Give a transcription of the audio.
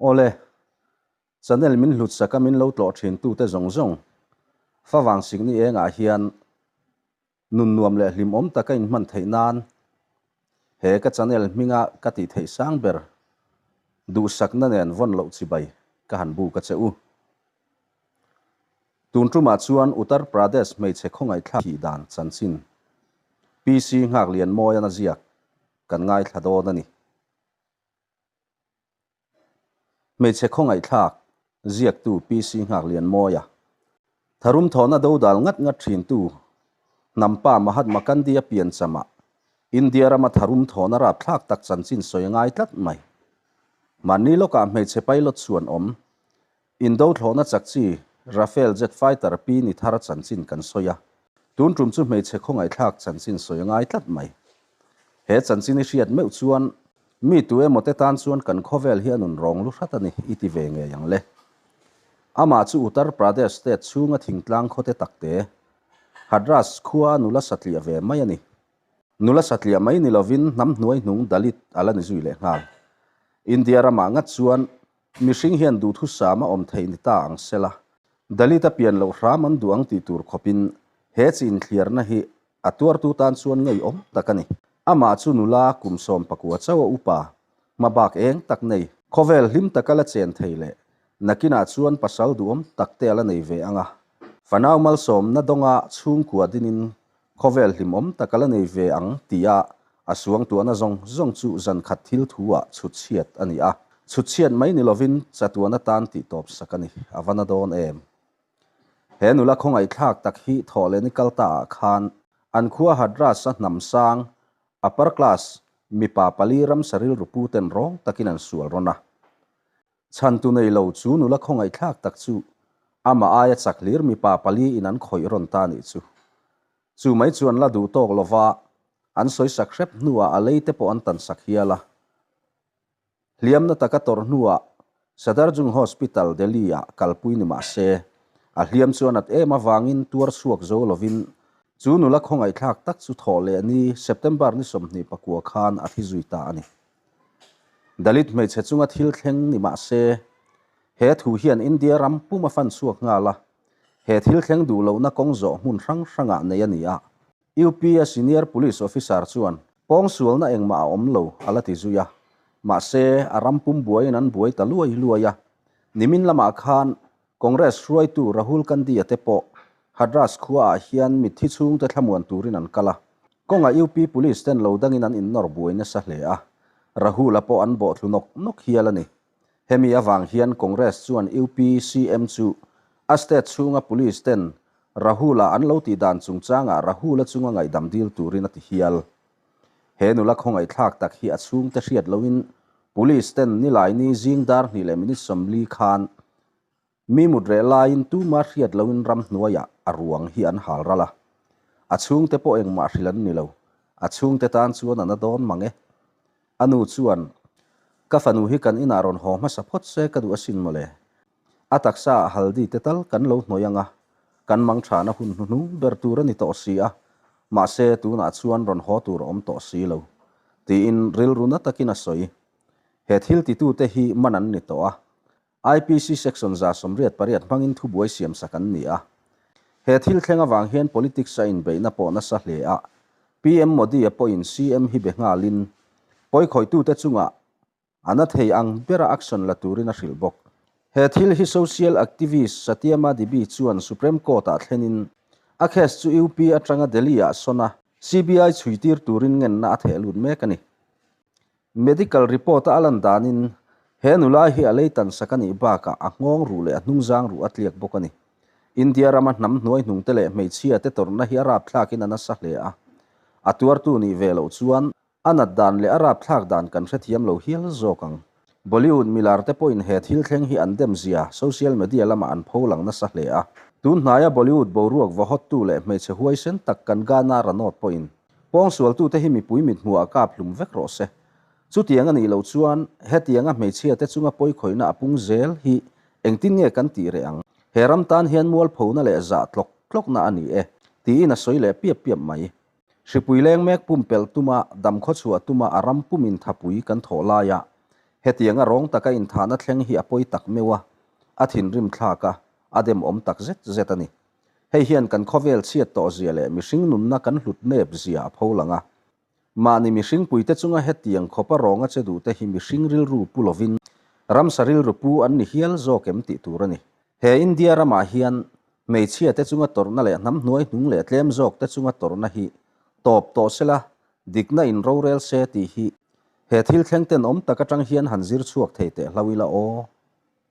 Awle, channel min hlut saka min lo tlawh thin tute zawng zawng, favang sikni engah hian nun nuam leh hlimawm taka inhman theih nan he ka channel hminga ka tih theih sang ber duhsakna nen vawn loh chibai ka han buk a che u. Tun tumah chuan Uttar Pradesh hmeichhe khawngaihthlak thih dan chanchin PC Nghaklianmawian a ziak kan ngaithla dawn a ni. Hmeichhe khawngaihthlak ziaktu PC Nghaklianmawia, tharum thawhna dodal ngat ngat thintu hnampa Mahatma Gandhi-a pianchama India rama tharum thawhna rapthlak tak chanchin sawi a ngai tlat mai. Mahni lawkah hmeichhe pilot chuan awm Indo thlawhna chak chi Rafale jet fighter pi ni thar chanchin kan sawi a, tun tum chu hmeichhe khawngaihthlak chanchin sawi a ngai tlat mai. He chanchin i hriat meuh chuan mi tu emaw te tan chuan kan khawvel hi a nun rawng lu hrat a ni i ti ve ngei ang le. Amah chu Uttar Pradesh state chhunga thingtlang khawte takte, Hathras khua nula satliah ve mai a ni. Nula satliah mai ni lovin hnam hnuai hnung Dalit a la ni zui leh nghal. India ramah ngat chuan Mihring hian duhthusam a awm theih ni ta ang sela, Dalit a pian loh hram an duh ang tih tur khawpin he chi inthliarna hi a tuartu tan chuan ngeiawm tak a ni. Amah chu nula kum 19 chauh a upa, hmabak eng tak nei, khawvel hlim taka la chen thei leh nakinah chuan pasal duhawm tak te a la nei ve ang a, fanau malsawmna dawnga chhungkua dinin Khawvel hlimawm tak a la nei ve ang tia a suangtuahna zawng zawng chu zan khat thil thu ah chhut chhiat a ni a. Chhut chhiat mai ni lovin chatuan atan tih tawp sak a ni. A va na dawn em? He nula khawngaihthlak tak hi thawh leh ni kal ta ah khan an khua Hathras a hnam sang, upper class, mipa pali ramsa rilru pu ten rawng takin an sual rawn a. Chhantu nei lo chu nula khawngaihthlak tak chu amah aia chak hlir mipa pali in an khawih rawn ta nih chu. Chu mai chu an la duh tawk lova, an sawisak hrep hnuah a lei te pawh an tan sak hial a. Hliamna taka tawrh hnuah Sadarjung Hospital, Delhi ah kalpui ni mah se, a hliam chu a nat em avangin tuar chhuak zo lovin chu nula khawngaihthlak tak chu thawh leh ni September ni 29 khan a thi zui ta a ni. Dalit hmeichhe chunga thil thleng ni mah se, he thu hian India ram pum a fan chhuak nghal a, he thil thleng duh lohna kawng zawh hmun hrang hrangah nei a ni a. UP-a senior police officer chuan pawngsualna engmah a awm lo a la ti zui a, mahse a ram pum buaiin an buai ta luai luai a. Nimin lamah khan Congress hruaitu Rahul Gandhi-a te pawh Hathras khuaah hian mitthi chhungte thlamuan turin an kal a. Kawngah UP Police ten lo dangin an innawr buai nasa hle a, Rahul-a pawh an bawh thlu nawk nawk hial a ni. Hemi avang hian Congress chuan UP CM chu a state chhunga Police ten Rahul-a an lo tih dan chungchangah Rahul-a chunga ngaihdam dil turin a ti hial. He nula khawngaihthlak tak hi a chhungte hriat loin Police ten Nilaini zing dar hnih leh minute 40 khan Mi mut reh laiin tuma hriat loin ramhnuaiah a ruang hi an hal ral a. A chhungte pawh engmah hrilh an ni lo. A chhungte tan chuan a na dawn mang e. A nu chuan, Ka fanu hi kan inah rawn haw hmasa phawt se ka duh asin mawle. A taksa ah haldi te tal kan lo hnawih ang a, kan mang thana hun hnuhnung ber tur a ni tawh si a, mahse tunah chuan rawn haw tur a awm tawh si lo, tiin rilru na takin a sawi. He thil titute hi man an ni tawh a, IPC Section 188 hmangin thubuai siamsak an ni a. He thil thleng avang hian politics a inbeihna pawh nasa hle a, PM Modi-a pawhin CM hi be nghalin pawikhawitute chungah a na thei ang bera action la turin a hrilh bawk. He thil hi social activist Satyama Devi chuan Supreme Court-ah thlenin a case chu UP atanga Delhi-ah sawn a, CBI chhuitir turin ngenna a theh lut mek a ni. Medical report a lan danin he nula hi a lei tan sak a nih bakah a nghawng ruh leh a hnungzang ruh a tliak bawk a ni. India rama hnam hnuai hnungte leh hmeichhia te tawrhna hi a rapthlakin a nasa hle a. A tuartu nih ve loh chuan a nat dan leh a rapthlak dan kan hrethiam lo hial zawk ang. Bollywood milar te pawhin he thil thleng hi an dem zia social media lamah an pho lang nasa hle a. Tun hnaia Bollywood boruak va hawttu leh hmeichhe huaisen tak Kangana Ranaut pawhin Pawngsualtute hi mipui mithmuh ah kap hlum vek rawh se. Chutiang a nih loh chuan hetianga hmeichhia te chunga pawikhawihna a pung zel hi engtin nge kan tih reh ang? He ram tan hian mualphona leh zah tlawk tlawkna a ni e, tiin a sawi leh piap piap mai. Hripui leng mek pumpelh tuma damkhaw chhuah tuma a ram pumin thapui kan thawh laia. Hetianga rawng taka inthahna thleng hi a pawi tak meuh a, a thinrim thlak a, a demawm tak zet zet a ni. Hei hian kan khawvel chhiat tawh zia leh mihring nunna kan hlut nep zia a pho lang a. Mahni mihring puite chunga hetiang khawpa rawnga che duhte hi mihring rilru pu lovin ramsa rilru pu an ni hial zawk em tih tur a ni. He India ramah hian hmeichhia te chunga tawrhna leh hnam hnuai hnung leh tlem zawk te chunga tawrhna hi tawp tawh sela dikna in rorel se tih hi he thil thleng tenawm tak atang hian han zir chhuak thei teh hlo ila aw.